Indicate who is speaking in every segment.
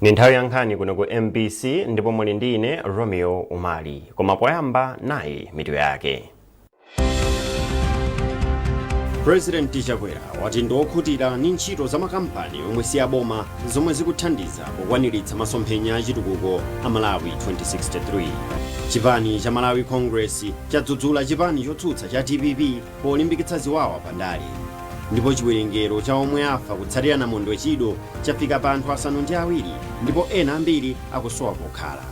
Speaker 1: Ndi nthawi ya nkhani kuno ku MBC ndipo muli ndi ine Romeo Umali. Koma poyamba nayi mitu yake. President Chakwera wati ndi okhutira ndi ntchito za makampani omwe si aboma zomwe zikuthandiza pokwaniritsa masomphenya achitukuko a Malawi 2063. Chipani cha Malawi Congress chadzudzula chipani chotsutsa cha DPP polimbikitsa ziwawa pandale. Ndipo chiwerengero cha omwe afa kutsatira namondwe Chido chafika pa anthu 7 ndipo ena ambiri akusowa pokhala.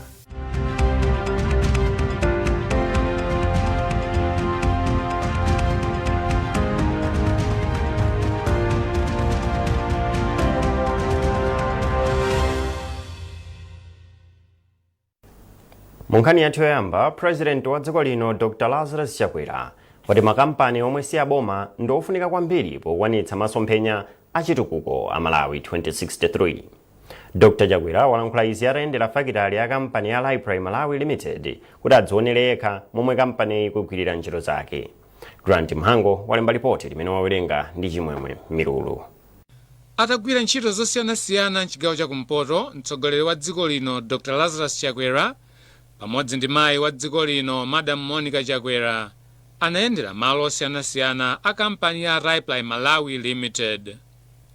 Speaker 1: Mu nkhani yathu yoyamba, President wa dziko lino Dr. Lazarus Chakwera wati makampani omwe si aboma ndi ofunika kwambiri pokwanitsa masomphenya achitukuko a Malawi 2063. Dr. Chakwera walankhula izi atayendera fakitale ya kampani ya Raiply Malawi Limited kuti adzionere yekha momwe kampaniyi ikugwirira ntchito zake. Grant Mhango walemba lipoti limene wawerenga ndi Chimwemwe Milulu.
Speaker 2: Atagwira ntchito zosiyanasiyana mchigawo cha kumpoto, mtsogoleri wa dziko lino Dr Lazarus Chakwera pamodzi ndi mayi wa dziko lino Madam Monica Chakwera anayendera malo osiyanasiyana a kampani ya Raiply Malawi Limited.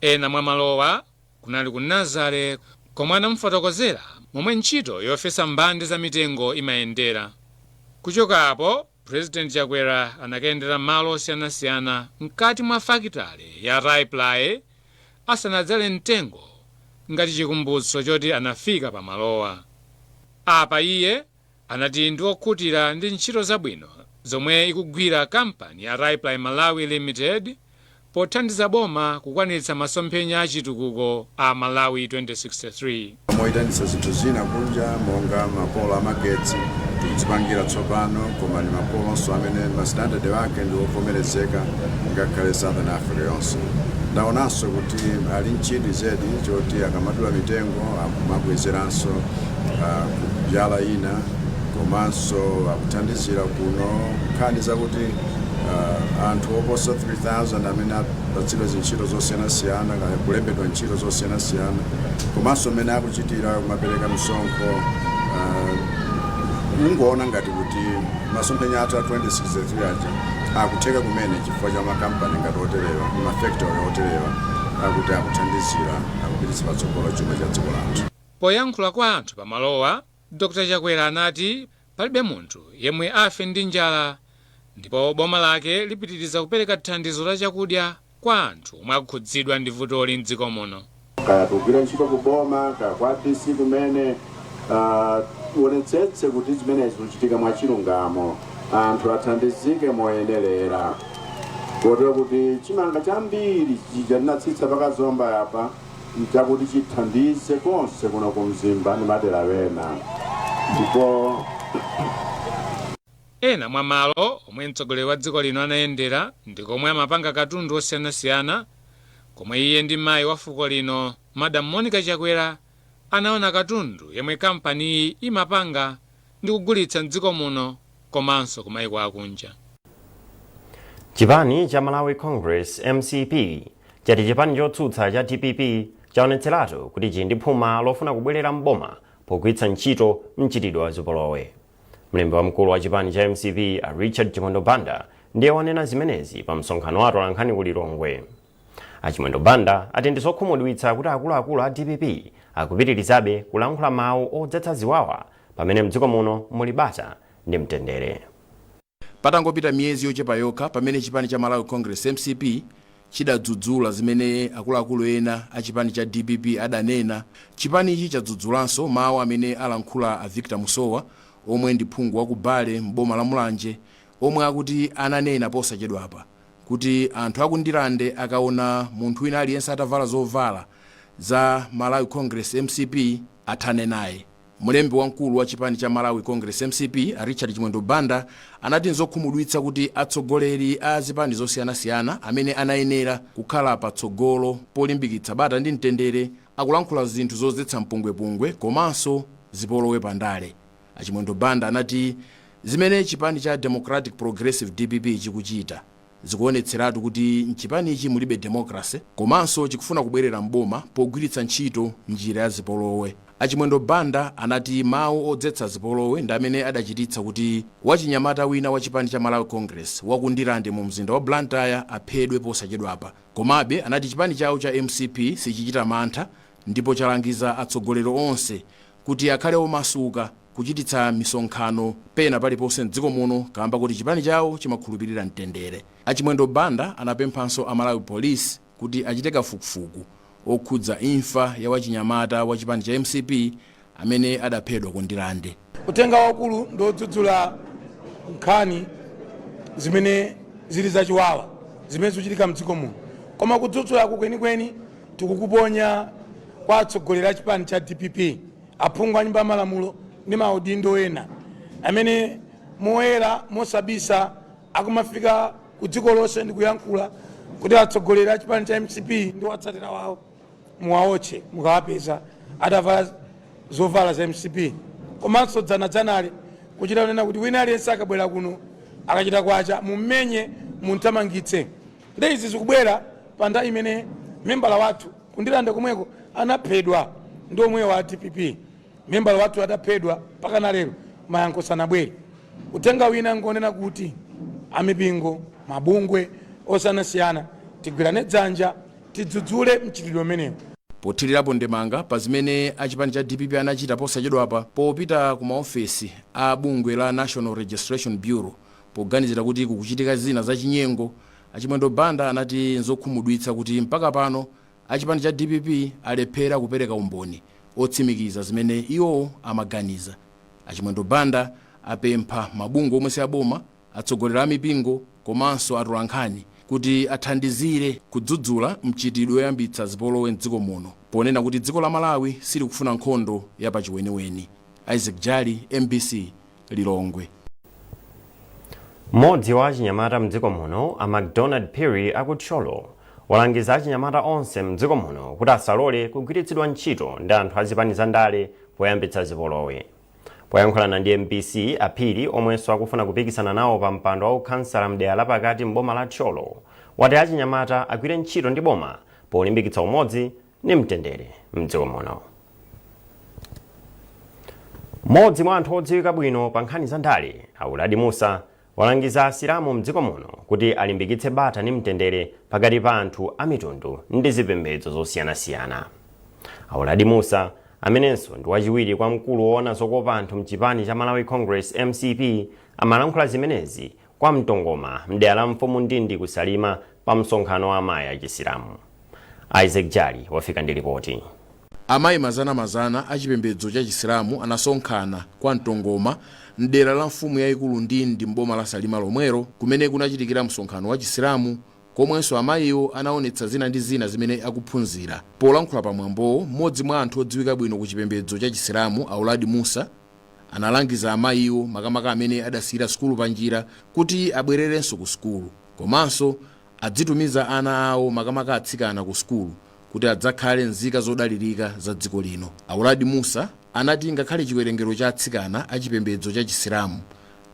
Speaker 2: Ena mwa malowa kunali ku Nazare komwe anamufotokozera momwe ntchito yofesa mbande za mitengo imayendera. Kuchoka apo, President Chakwera anakayendera malo osiyanasiyana mkati mwa fakitale ya Raiply asanadzale mtengo ngati chikumbutso choti anafika pa malowa. Apa iye anati ndi okhutira ndi ntchito zabwino zomwe ikugwira kampani ya Raiply Malawi Limited pothandiza boma kukwaniritsa masomphenya achitukuko a Malawi 2063.
Speaker 3: Moyitanitsa zinthu zina kunja monga mapolo amagetsi tikudzipangira tsopano, koma ndi mapolonso amene ma standard ake ndi ovomerezeka ngakhale Southern Africa yonse. Ndaonanso kuti ali nchidwi zedi choti akamadula mitengo akumabwezeranso kubyala ina, komanso akuthandizira kuno nkhani zakuti anthu oposa 3000 amene apatsidwa zintchito zosiyanasiyana kaya kulembedwa ntchito zosiyanasiyana, komanso mmene akuchitira kumapereka misonkho, ungoona ngati kuti masomphenya athu a 2063 aja akutheka kumene chifukwa cha makampani ngati oterewa ndi mafactory oterewa akuti akuthandizira akupititsa patsogolo chuma cha dziko lathu.
Speaker 2: Poyankhula kwa anthu pamalowa, Dr Chakwera anati palibe munthu yemwe afe ndi njala ndipo boma lake lipitiriza kupereka thandizo la chakudya kwa anthu omwe akukhudzidwa ndi vutoli mdziko muno.
Speaker 3: Kaya tikugwira ntchito ku boma kaya kwa DC kumene, tionetsetse kuti zimenezi zikuchitika mwachilungamo, anthu athandizike moyenerera, kotero kuti chimanga chambiri chija tinatsitsa pa Kazomba apa nchakuti chithandize konse kuno ku Mzimba ndi madera ena. Ndipo
Speaker 2: Ena mwa malo omwe mtsogoleri wa dziko lino anayendera ndi komwe amapanga katundu osiyanasiyana, komwe iye ndi mayi wa fuko lino Madam Monica Chakwera anaona katundu yemwe kampaniyi imapanga ndi kugulitsa mdziko muno komanso kumaiko akunja.
Speaker 1: Chipani cha Malawi Congress, MCP, chati chipani chotsutsa cha DPP chaonetseratu kuti chili ndi phuma lofuna kubwerera m'boma pogwiritsa ntchito mchitidwe wa zipolowe. Mlembi wamkulu wa chipani cha MCP a Richard Chimwendo Banda ndiye wanena zimenezi pa msonkhano wa atolankhani ku Lilongwe. A Chimwendo Banda ati ndi zokhumudwitsa kuti akuluakulu a DPP akupitirizabe kulankhula mawu odzetsa ziwawa pamene mdziko muno muli bata ndi mtendere.
Speaker 4: Patangopita miyezi yochepa yokha pamene chipani cha Malawi Congress, MCP, chidadzudzula zimene akuluakulu ena a chipani cha DPP adanena, chipanichi chadzudzulanso mawu amene alankhula a Victor Musowa omwe ndi phungu wa ku Bale m'boma la Mulanje omwe akuti ananena posachedwapa kuti anthu aku Ndirande akaona munthu wina aliyense atavala zovala za Malawi Congress, MCP, athane naye. Mlembi wamkulu wa chipani cha Malawi Congress, MCP, a Richard Chimwendo Banda anati nzokhumudwitsa kuti atsogoleri a zipani zosiyanasiyana amene anayenera kukhala patsogolo polimbikitsa bata ndi mtendere akulankhula zinthu zodzetsa mpungwepungwe komanso zipolowe pa ndale. A Chimwendo Banda anati zimene chipani cha Democratic Progressive, DPP, chikuchita zikuonetseratu kuti mchipanichi mulibe democracy komanso chikufuna kubwerera m'boma pogwiritsa ntchito njira ya zipolowe. Achimwendo Banda anati mawu odzetsa zipolowe ndi amene adachititsa kuti wachinyamata wina wa chipani cha Malawi Congress waku Ndirande mu mzinda wa Blantyre aphedwe posachedwapa. Komabe anati chipani chawo cha MCP sichichita mantha ndipo chalangiza atsogoleri onse kuti akhale omasuka kuchititsa misonkhano pena paliponse mdziko muno, kamba kuti chipani chawo chimakhulupirira mtendere. Achimwendo Banda anapemphanso a Malawi Police kuti achite kafukufuku okhudza imfa ya wachinyamata wa chipani cha MCP amene adaphedwa ku Ndirande.
Speaker 5: Uthenga waukulu ndodzudzula nkhani zimene zili zachiwawa zimene zikuchitika mdziko muno, koma kudzudzulaku kwenikweni tikukuponya kwa atsogoleri a chipani cha DPP, aphungu a nyumba ya malamulo ndi maudindo ena amene moyera mosabisa akumafika ku dziko lonse ndi kuyankhula kuti atsogoleri a chipani cha MCP ndi watsatira wawo muwaotche mukawapeza atavala zovala za MCP. Komanso dzanadzanali kuchita kunena kuti wina aliyense akabwera kuno akachita kwacha mummenye, munthamangitse. Ndi izi zikubwera pa nthawi imene membala wathu ku Ndirande komweko anaphedwa ndi omwewo wa DPP. Membala wathu ataphedwa, mpaka na lero mayankho sanabwere. Uthenga wina ngonena kuti amipingo, mabungwe osiyanasiyana, tigwirane dzanja tidzudzule mchitidwe umenewu.
Speaker 4: Pothirirapo ndemanga pa zimene achipani cha DPP anachita posachedwapa popita ku maofesi a bungwe la National Registration Bureau poganizira kuti kukuchitika zina zachinyengo, Achimwendo Banda anati nzokhumudwitsa kuti mpaka pano achipani cha DPP alephera kupereka umboni otsimikiza zimene iwo amaganiza. Achimwendo Banda apempha mabungwe omwe si aboma, atsogoleri a mipingo komanso atolankhani kuti athandizire kudzudzula mchitidwe woyambitsa zipolowe mdziko muno, ponena kuti dziko la Malawi silikufuna nkhondo yapachiweniweni. Isaac Jali, MBC, Lilongwe.
Speaker 1: Mmodzi wa achinyamata mdziko muno, a MacDonald Phiri aku Thyolo, walangiza achinyamata onse mdziko muno kuti asalole kugwiritsidwa ntchito ndi anthu azipani za ndale poyambitsa zipolowe. Poyankhulana ndi MBC, Aphiri, omwenso akufuna kupikisana nawo pa mpando wa ukhansala mdera lapakati mboma la Thyolo, wati achinyamata agwire ntchito ndi boma polimbikitsa umodzi ndi mtendere mdziko muno. Mmodzi mwa anthu odziwika bwino pa nkhani za ndale, Auladi Musa, walangiza Asilamu mdziko muno kuti alimbikitse bata ndi mtendere pakati pa anthu a mitundu ndi zipembedzo zosiyanasiyana. Auladi Musa, amenenso ndi wachiwiri kwa mkulu woona zokopa anthu mchipani cha Malawi Congress, MCP, amalankhula zimenezi kwa Mtongoma mdera la Mfumu Ndindi ku Salima pa msonkhano wa amayi achisilamu. Isaac Jali wafika ndi ripoti.
Speaker 4: Amayi mazanamazana a chipembedzo cha Chisilamu anasonkhana kwa Mtongoma mdera la mfumu yayikulu Ndindi mboma la Salima lomwero, kumene kunachitikira msonkhano wa Chisilamu, komwenso amayiwo anaonetsa zina ndi zina zimene akuphunzira. Polankhula pamwambowo, mmodzi mwa anthu odziwika bwino ku chipembedzo cha Chisilamu, Auladi Musa, analangiza amayiwo, makamaka amene adasiyira sukulu panjira, kuti abwererenso ku sukulu, komanso adzitumiza ana awo, makamaka atsikana, ku sukulu kuti adzakhale nzika zodalirika za dziko lino. Auladi Musa anati ngakhale chiwerengero cha atsikana achipembedzo cha Chisilamu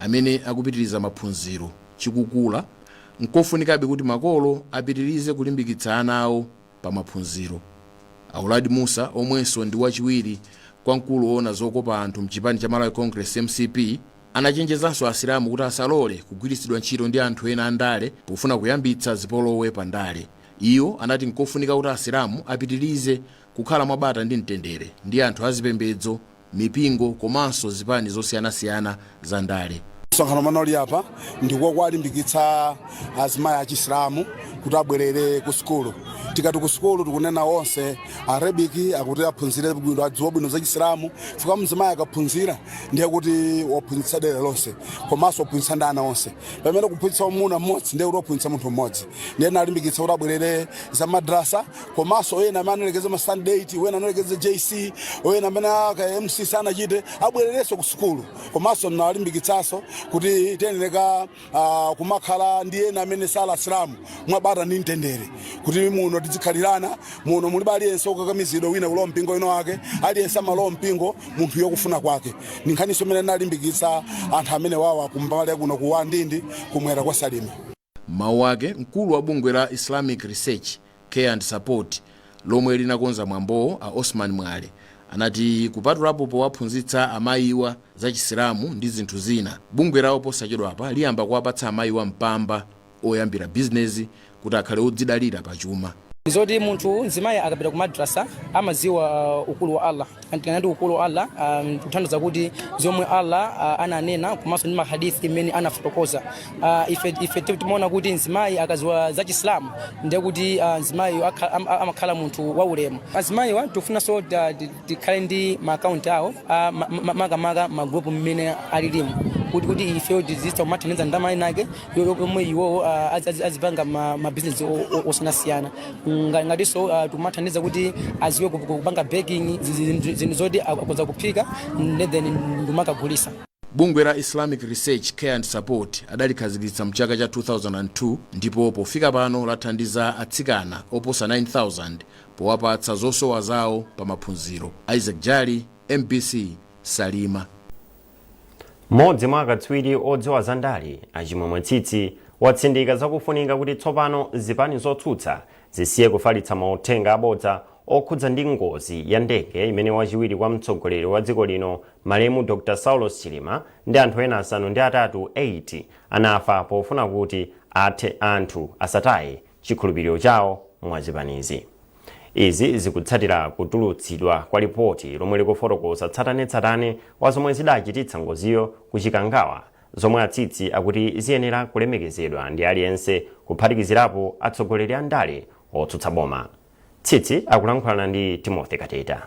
Speaker 4: amene akupitiriza maphunziro chikukula, nkofunikabe kuti makolo apitirize kulimbikitsa ana awo pa maphunziro. Auladi Musa, omwenso ndi wachiwiri kwa mkulu woona zokopa anthu mchipani cha Malawi Congress, MCP, anachenjezanso Asilamu kuti asalole kugwiritsidwa ntchito ndi anthu ena andale pofuna kuyambitsa zipolowe pa ndale. Iwo anati nkofunika kuti Asilamu apitirize kukhala mwabata ndi mtendere ndi anthu azipembedzo, mipingo komanso zipani zosiyanasiyana za ndale.
Speaker 6: Msonkhano umene uli apa ndikuwa kuwalimbikitsa azimayi achisilamu kuti abwerere ku sukulu. Tikati ku sukulu, tikunena onse Arabic, akuti aphunzire bwino, adziwe bwino za Chisilamu, chifukwa mzimayi akaphunzira ndiye kuti waphunzitsa dera lonse komanso waphunzitsa ndi ana onse, pamene kuphunzitsa mwamuna mmodzi ndiye kuti waphunzitsa munthu mmodzi. Ndiye nalimbikitsa kuti abwerere za madrasa, komanso ena amene analekeza ma standard 8, wena analekeza JC, wena amene aka MCC anachite, abwererenso ku sukulu. Komanso nawalimbikitsanso kuti tiyenera kumakhala ndi ena amene sali Asilamu mwabata ndi mtendere, kuti muno tizikhalirana. Muno mulibe aliyense wokakamizidwa wina kulowa mpingo wina wake. Aliyense amalowa mpingo munthu yokufuna kwake. Ndi nkhaniso imene nalimbikitsa anthu amene wawa kumbali kuno ku Wandindi, kumwera kwa Salima.
Speaker 4: Mawu ake, mkulu wa bungwe la Islamic Research, Care and Support lomwe linakonza mwambowo, a Osman Mwale, Anati kupatulapo powaphunzitsa amayiwa za Chisilamu ndi zinthu zina, bungwe lawo posachedwapa liyamba kuwapatsa amayiwa mpamba oyambira bizinezi kuti akhale odzidalira pachuma.
Speaker 7: Zoti munthu mzimayi akapita ku madrasa amaziwa ukulu wa Allah. Tikanati ukulu wa Allah, kuthandiza kuti zomwe Allah ananena komanso ndi mahadithi imene anafotokoza. Ife timaona kuti mzimayi akaziwa za Chisilamu, ndiye kuti mzimayi amakhala munthu waulemu. Azimayiwa tikufunanso tikhale ndi maakaunti awo, makamaka magrupu mmene alilimu, kuti ife tizitha kumathandiza ndalama inake yomwe iwowo azipanga mabizinesi osiyanasiyana. Ngatinso tikumathandiza kuti aziwe kupanga baking, zinthu zoti akhoza kuphika then ndikumakagulisa.
Speaker 4: Bungwe la Islamic Research, Care and Support adalikhazikitsa mchaka cha 2002, ndipo pofika pano lathandiza atsikana oposa 9000 powapatsa zosowa zawo pa maphunziro. Isaac Jali, MBC, Salima.
Speaker 1: Mmodzi mwa akatswiri odziwa za ndale, Achimwemwe Tsitsi, watsindika zakufunika kuti tsopano zipani zotsutsa zisiye kufalitsa mauthenga abodza okhudza ndi ngozi ya ndege imene wachiwiri kwa mtsogoleri wa dziko lino, malemu Dr Saulos Chilima, ndi anthu ena 8 8 anafa, pofuna kuti athe anthu asataye chikhulupiriro chawo mwazipanizi. Izi zikutsatira kutulutsidwa kwa lipoti lomwe likufotokoza tsatanetsatane wa zomwe zidachititsa ngoziyo kuChikangawa, zomwe aTsitsi akuti ziyenera kulemekezedwa ndi aliyense, kuphatikizirapo atsogoleri a ndale otsutsa boma. Tsitsi akulankhulana ndi Timothy Kateta.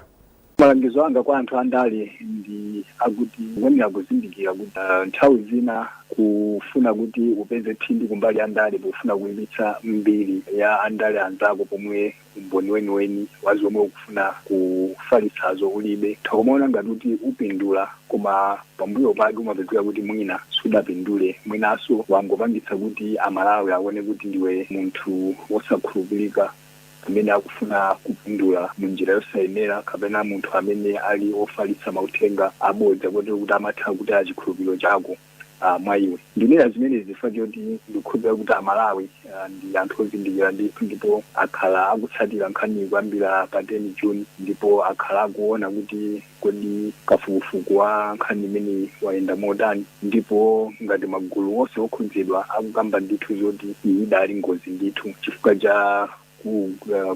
Speaker 8: Malangizo anga kwa anthu andale ndi akuti kuyenera kuzindikira kuti nthawi zina kufuna kuti upeze phindu kumbali andale pofuna kuyipitsa mbiri ya andale anzako pomwe umboni weniweni wa zomwe ukufuna kufalitsazo ulibe, tikumaona ngati kuti upindula, koma pambuyo pake umapezeka kuti mwina sudapindule, mwinanso wangopangitsa kuti Amalawi aone kuti ndiwe munthu wosakhulupirika amene akufuna kupindula munjira yosayenera, kapena munthu amene ali ofalitsa mauthenga abodza, kotero kuti amatha kutaya chikhulupiriro chako mwa iwe. Ndinena zimene zifukwa choti ndikukhulupirira kuti Amalawi ndi anthu ozindikira ndithu, ndipo akhala akutsatira nkhani kuyambira pa 10 June, ndipo akhala akuona kuti kodi kafukufuku wa nkhani imeneyi wayenda motani, ndipo ngati magulu onse okhudzidwa akukamba ndithu zoti iyi idali ngozi ndithu chifukwa cha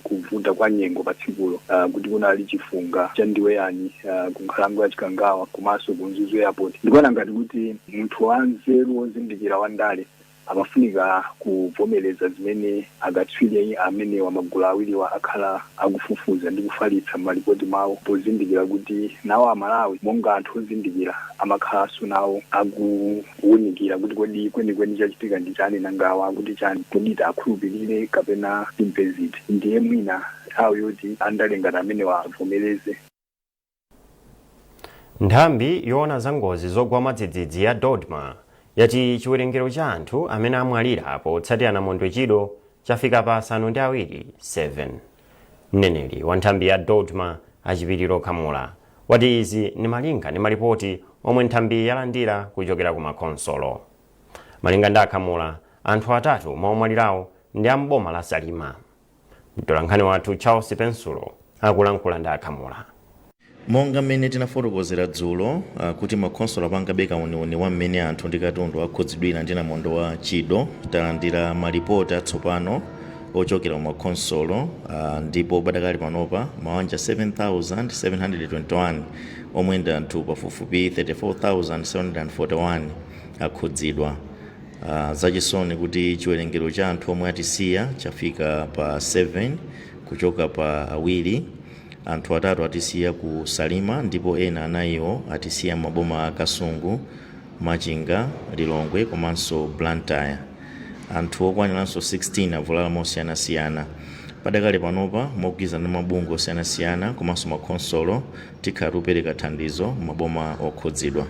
Speaker 8: kuvuta kwa nyengo pa tsikulo, kuti kunali chifunga cha ndiweyani ku nkhalango ya Chikangawa komanso ku Mzuzu Airport. Ndikuona ngati kuti munthu wanzeru wozindikira wandale amafunika kuvomereza zimene akatswiri amenewa, magulu awiriwa, akhala akufufuza ndi kufalitsa m'malipoti mwawo, pozindikira kuti nawo Amalawi monga anthu ozindikira amakhalanso nawo akuwunikira kuti kodi kwenikweni chachitika ndi chani, nangawa akuti chani, kodi tiakhulupirire kapena timpeziti. Ndiye mwina nthawi yoti andale ngati amenewa avomereze.
Speaker 1: Nthambi yoona za ngozi zogwa mwadzidzidzi ya DoDMA yati chiwerengero cha anthu amene amwalira potsatira namondwe Chido chafika pa 7, 7. Mneneri wa nthambi ya DoDMA, Achipiriro Khamula, wati izi ni malinga ndi malipoti omwe nthambi yalandira kuchokera ku makhonsolo. Malinga ndi aKhamula, anthu atatu mwa omwalirawo ndi amboma la Salima. Mtolankhani wathu Charles Pensulo akulankhula ndi aKhamula.
Speaker 9: Monga mmene tinafotokozera dzulo, kuti makhonsolo apangabe kauniuni wa mmene anthu ndi katundu akhudzidwira ndi namondwe wa Chido, talandira malipoti atsopano ochokera mu makhonsolo, ndipo padakali panopa mawanja 7721 omwe ndi anthu pafupifupi 34,741 akhudzidwa. Zachisoni kuti chiwerengero cha anthu omwe atisiya chafika pa 7 kuchoka pa awiri. Anthu atatu atisiya ku Salima ndipo ena anayiwo atisiya maboma a Kasungu, Machinga, Lilongwe komanso Blantyre. Anthu okwaniranso 16 avulala mosiyanasiyana. Padakali panopa, mogwirizana ndi mabungwe osiyanasiyana komanso makhonsolo, tikhala tikupereka thandizo maboma okhudzidwa.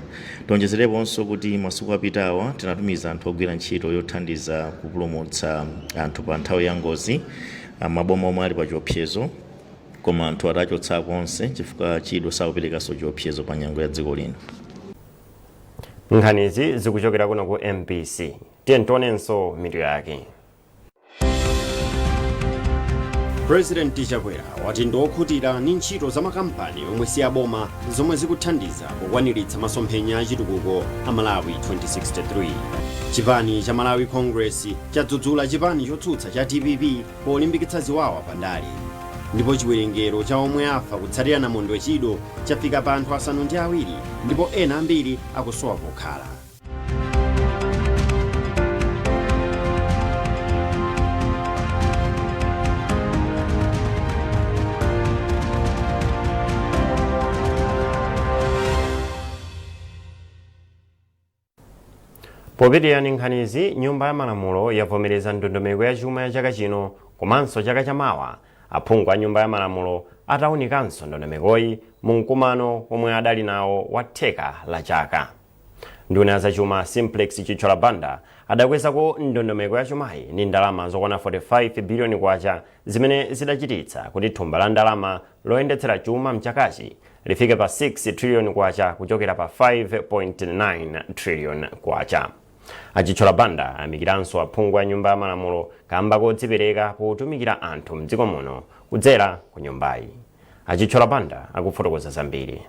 Speaker 9: Tionjezereponso kuti masiku apitawa tinatumiza anthu ogwira ntchito yothandiza kupulumutsa anthu pa nthawi ya ngozi maboma omwe ali pa chiopsezo, koma anthu atachotsako onse chifukwa Chido sakuperekanso chiopsezo pa nyengo ya dziko lino.
Speaker 1: Nkhanizi zikuchokera kuno ku MBC. Tiye tionenso mitu yake. Purezidenti Chakwera wati ndi okhutira ndi ntchito za makampani omwe si aboma zomwe zikuthandiza pokwaniritsa masomphenya achitukuko a Malawi 2063. Chipani cha Malawi Congress chadzudzula chipani chotsutsa cha DPP polimbikitsa ziwawa pandale. Ndipo chiwerengero cha omwe afa kutsatira namondwe Chido chafika pa anthu 7, ndipo ena ambiri akusowa pokhala. Popitirira ndi nkhanizi, Nyumba ya Malamulo yavomereza ndondomeko ya chuma ya chaka chino komanso chaka chamawa, aphungu a Nyumba ya Malamulo atawunikanso ndondomekoyi mu mkumano omwe adali nawo wa theka la chaka. Nduna ya zachuma Simplex Chithyola Banda adakwezako ndondomeko ya chumayi ndi ndalama zokwana 45 biliyoni kwacha, zimene zidachititsa kuti thumba la ndalama loyendetsera chuma mchakachi lifike pa 6 trillion kwacha kuchokera pa 5.9 trillion kwacha. A Chithyola Banda ayamikiranso aphungu a Nyumba ya Malamulo kamba kodzipereka potumikira anthu mdziko muno kudzera ku nyumbayi. A Chithyola Banda akufotokoza zambiri.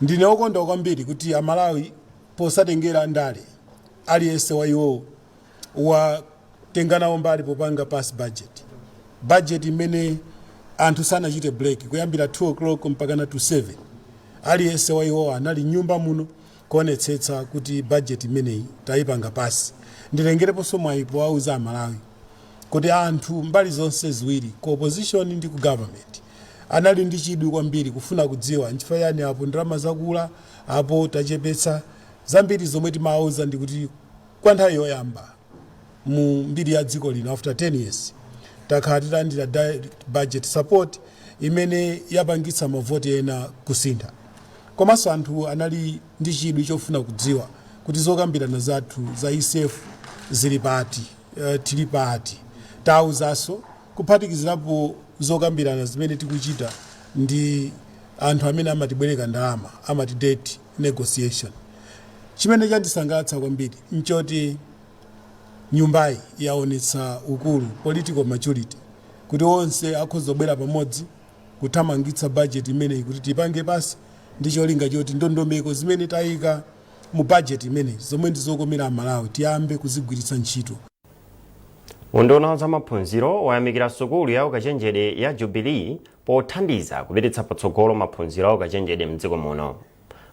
Speaker 5: Ndine okondwa kwambiri kuti Amalawi, posatengera ndale, aliyense wa iwowo watenga nawo mbali popanga pass budget, budget imene anthu sanachite break kuyambira 2 o'clock mpakana to 7. Aliyense wa iwowo anali nyumba muno kuonetsetsa kuti budget imeneyi tayipanga pass. Nditengereponso mwayi powauza Amalawi kuti anthu mbali zonse ziwiri, ku opposition ndi ku government, anali ndi chidwi kwambiri kufuna kudziwa nchifukwa chani apo ndalama zakula, apo tachepetsa. Zambiri zomwe timawauza ndikuti kwa nthawi yoyamba mu mbiri ya dziko lino, after 10 years, takhala titalandira direct budget support imene yapangitsa mavoti ena kusintha. Komanso anthu anali ndi chidwi chofuna kudziwa kuti zokambirana zathu za ECF zili pati, tili pati. Tawuzanso kuphatikizirapo zokambirana zimene tikuchita ndi anthu amene amatibwereka ndalama, amati debt negotiation. Chimene chandisangalatsa kwambiri nchoti nyumbayi yaonetsa ukulu, political maturity, kuti onse akhoza kubwera pamodzi kuthamangitsa budget imeneyi kuti tipange pass, ndi cholinga choti ndondomeko zimene tayika mu budget imeneyi, zomwe ndi zokomera Amalawi, tiyambe kuzigwiritsa ntchito.
Speaker 1: Unduna wa zamaphunziro wayamikira sukulu ya ukachenjede ya Jubilee pothandiza kupititsa patsogolo maphunziro a ukachenjede mdziko muno.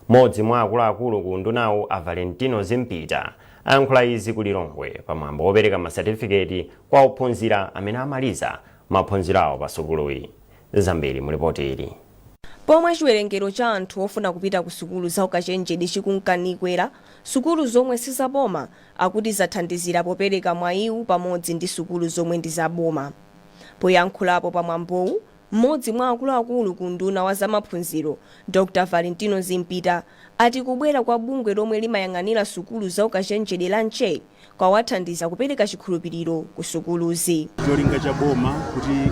Speaker 1: Mmodzi mwa akuluakulu ku undunawu, a Valentino Zimpita, ayankhula izi ku Lilongwe pamwambo wopereka masatifiketi kwa ophunzira amene amaliza maphunziro awo pa sukuluyi. Zambiri mu ripoti ili.
Speaker 10: Pomwe chiwerengero cha anthu ofuna kupita ku sukulu za ukachenjede chikunkanikwera, sukulu zomwe sizaboma akuti zathandizira popereka mwayiwu pamodzi ndi sukulu zomwe ndi zaboma. Poyankhulapo pamwambowu, mmodzi mwa akuluakulu ku unduna wa zamaphunziro, Dr Valentino Zimpita, ati kubwera kwa bungwe lomwe limayang'anira sukulu za ukachenjede la NCHE kwawathandiza kupereka chikhulupiriro ku sukuluzi.
Speaker 11: Cholinga cha boma kuti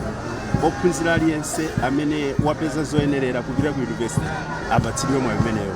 Speaker 11: ophunzira aliyense amene wapeza zoyenerera kupita ku university apatsidwe mwayi umeneyo.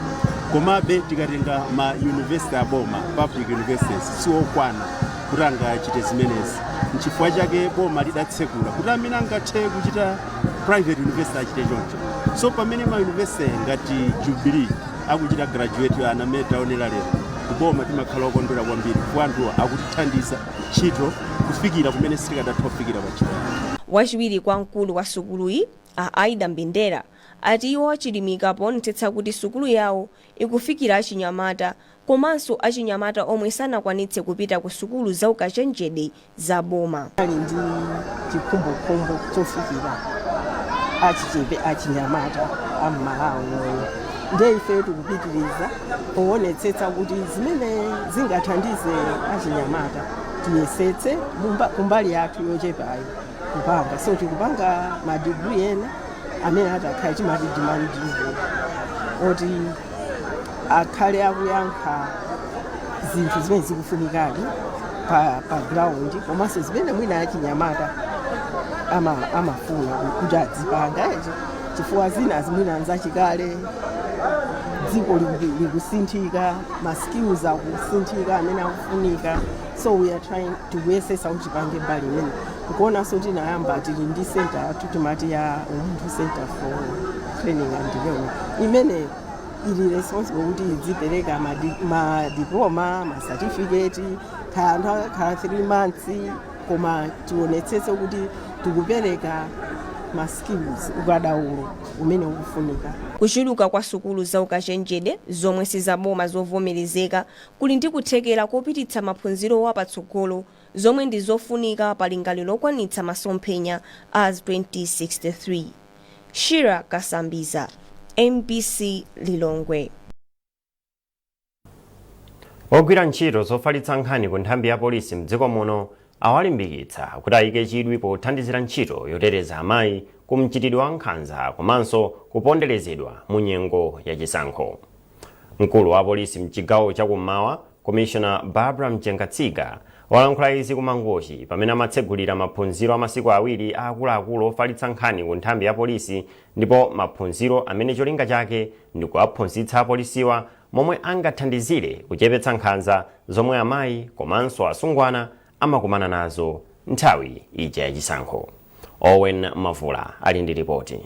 Speaker 11: Komabe tikatenga ma university aboma, public universities, siwokwana kuti angachite zimenezi. Nchifukwa chake boma lidatsekula kuti amene angathe kuchita private university achite choncho. So pamene ma university ngati Jubilee akuchita graduate ana amene taonera lero, kuboma timakhala okondwera kwambiri chifukwa anthuwa akutithandiza ntchito kufikira kumene sitikadatha kufikira pa ntchito yathu.
Speaker 10: Wachiwiri kwa mkulu wa sukuluyi, a Aida Mbendera, ati iwo achilimika poonetsetsa kuti sukulu yawo ikufikira achinyamata komanso achinyamata omwe sanakwanitse kupita ku sukulu za ukachenjede za boma.
Speaker 12: Ali ndi chikhumbokhumbo chofikira achichepe, achinyamata a m'Malawi muno, ndiye ife tikupitiriza poonetsetsa kuti zimene zingathandize achinyamata tiyesetse kumbali yathu yochepayo kupanga. So tikupanga madigiri ena amene atakhale timati demand driven, oti akhale akuyankha zinthu zimene zikufunikadi pa ground, komanso zimene mwina achinyamata amafuna kuti adzipanga, chifukwa zina zimwina nzachikale. Dziko likusinthika, ma skills akusinthika amene akufunika, so we are trying tikuyesesa kuti tipange mbali imene. Nkuonanso tinayamba, tili ndi center yathu timati ya Umunthu Center for Training and Development, imene ili responsible kuti idzipereka madiploma, macertificate, kaya anthu akakhala 3 months, koma tionetsetse kuti tikupereka ma skills, ukadaulo umene ukufunika.
Speaker 10: Kuchuluka kwa sukulu za ukachenjede zomwe sizaboma zovomerezeka kuli ndi kuthekera kopititsa maphunziro patsogolo, zomwe ndi zofunika pa lingaliro lokwanitsa masomphenya a 2063. Shira Kasambiza, MBC, Lilongwe.
Speaker 1: Ogwira ntchito zofalitsa nkhani ku nthambi ya polisi mdziko muno awalimbikitsa kuti ayike chidwi pothandizira ntchito yoteteza amayi ku mchitidwe wa nkhanza komanso kuponderezedwa mu nyengo yachisankho. Mkulu wa polisi mchigawo chakummawa, Commissioner Barbara Mchengatsika, walankhula izi ku Mangochi pamene amatsegulira maphunziro a masiku 2 a akuluakulu ofalitsa nkhani ku nthambi ya polisi, ndipo maphunziro amene cholinga chake ndi kuwaphunzitsa apolisiwa momwe angathandizire kuchepetsa nkhanza zomwe amayi komanso asungwana amakumana nazo nthawi ija yachisankho. Owen Mavula ali ndi ripoti.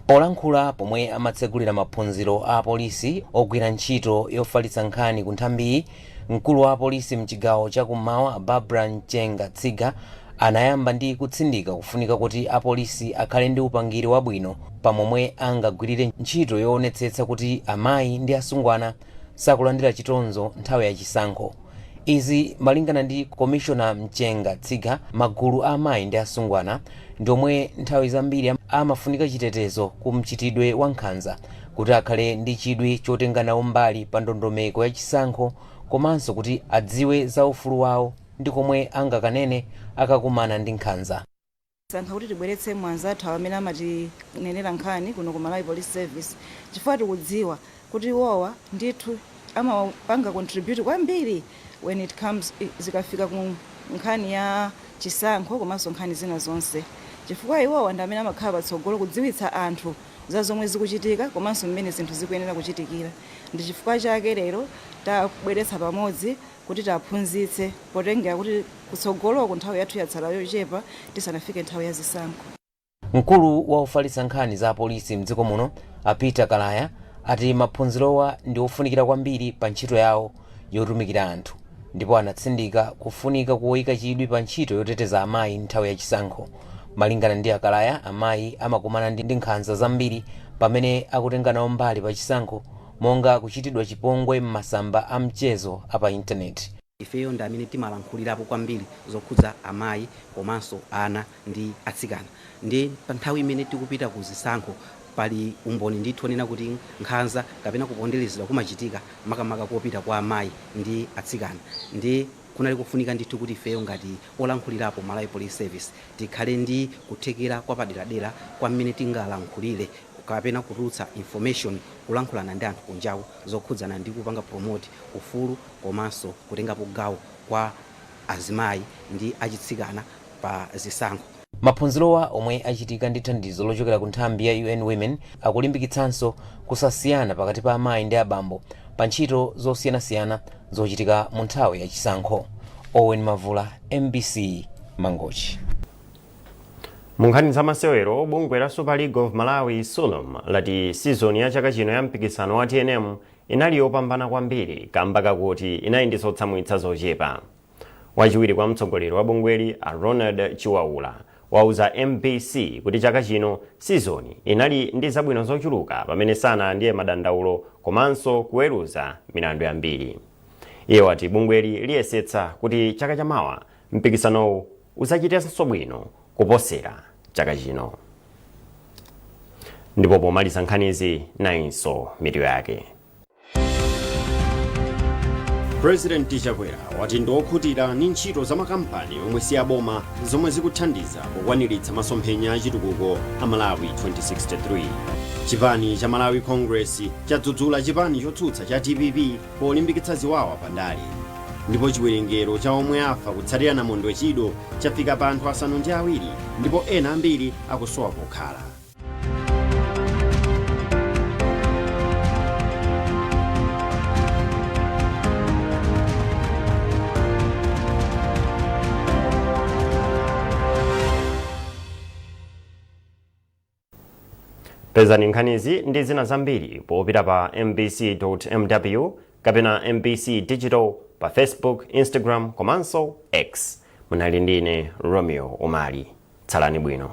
Speaker 13: Polankhula pomwe amatsegulira maphunziro a apolisi ogwira ntchito yofalitsa nkhani ku nthambiyi, mkulu wa apolisi mchigawo chakummawa Barbara Mchenga Tsiga anayamba ndi kutsindika kufunika kuti apolisi akhale ndi upangiri wabwino pamomwe angagwirire ntchito yoonetsetsa kuti amayi ndi asungwana sakulandira chitonzo nthawi yachisankho. Izi malingana ndi Komishona Mchenga Tsiga, magulu a amayi ndi asungwana ndiomwe nthawi zambiri amafunika chitetezo ku mchitidwe wa nkhanza kuti akhale ndi chidwi chotenga nawo mbali pa ndondomeko ya chisankho, komanso kuti adziwe za ufulu wawo ndi komwe angakanene akakumana ndi nkhanza.
Speaker 14: Sankha kuti tibweretse anzathu amene amatinenera nkhani kuno ku Malawi Police Service chifukwa tikudziwa kuti iwowa ndithu amapanga contribute kwambiri when it comes zikafika ku nkhani ya chisankho komanso nkhani zina zonse, chifukwa iwowa ndi amene amakhala patsogolo kudziwitsa anthu za zomwe zikuchitika komanso mmene zinthu zikuyenera kuchitikira. Ndi chifukwa chake lero tabweretsa pamodzi kuti taphunzitse, potengera kuti kutsogoloko nthawi yathu yatsala yochepa tisanafike nthawi ya zisankho.
Speaker 13: Mkulu wa ofalitsa nkhani za apolisi mdziko muno a Peter Kalaya ati maphunzirowa ndi ofunikira kwambiri pa ntchito yawo yotumikira anthu, ndipo anatsindika kufunika koyika chidwi pa ntchito yoteteza amayi nthawi yachisankho. Malingana ndi Akalaya, amayi amakumana ndi nkhanza zambiri pamene akutenga nawo mbali pa chisankho, monga kuchitidwa chipongwe m'masamba a mchezo a pa intaneti.
Speaker 15: Ifeyo ndi amene timalankhulirapo kwambiri zokhudza amayi komanso ana ndi atsikana, ndi pa nthawi imene tikupita ku zisankho pali umboni ndithu onena kuti nkhanza kapena kuponderezedwa kumachitika makamaka kopita kwa amayi ndi atsikana. Ndi kunali kofunika ndithu kuti ifeyo ngati olankhulirapo Malawi Police Service tikhale ndi kuthekera kwa paderadera kwa mmene tingalankhulire kapena kutulutsa information, kulankhulana ndi anthu kunjaku zokhudzana ndi kupanga promote ufulu komanso kutengapo gawo kwa azimayi ndi achitsikana pa zisankho.
Speaker 13: Maphunzirowa, omwe achitika ndi thandizo lochokera ku nthambi ya UN Women, akulimbikitsanso kusasiyana pakati pa amayi ndi abambo pa ntchito zosiyanasiyana zochitika mu nthawi yachisankho. Owen Mavula, MBC, Mangochi.
Speaker 1: Mu nkhani za masewero, bungwe la Super League of Malawi, SULOM, lati sizoni ya chaka chino ya mpikisano wa TNM inali yopambana kwambiri kamba kakuti inali ndi zotsamwitsa zochepa. Wachiwiri kwa mtsogoleri wa bungweli a Ronald Chiwaula wauza MBC kuti chaka chino sizoni inali ndi zabwino zochuluka pamene sanalandire madandaulo komanso kuweruza milandu yambiri. Iye wati bungweli liyesetsa kuti chaka chamawa mpikisanowu uzachitenso bwino kuposera chaka chino. Ndipo pomaliza nkhanizi, nayinso mitu yake. President Chakwera wati ndi okhutira ndi ntchito za makampani omwe si aboma zomwe zikuthandiza pokwaniritsa masomphenya achitukuko a Malawi 2063. Chipani cha Malawi Congress chadzudzula chipani chotsutsa cha DPP polimbikitsa ziwawa pandale. Ndipo chiwerengero cha omwe afa kutsatira namondwe Chido chafika pa anthu 7, ndipo ena ambiri akusowa pokhala. Pezani nkhanizi ndi zina zambiri popita pa mbc.mw kapena MBC Digital pa Facebook, Instagram komanso X. Munali ndine Romeo Umali. Tsalani bwino.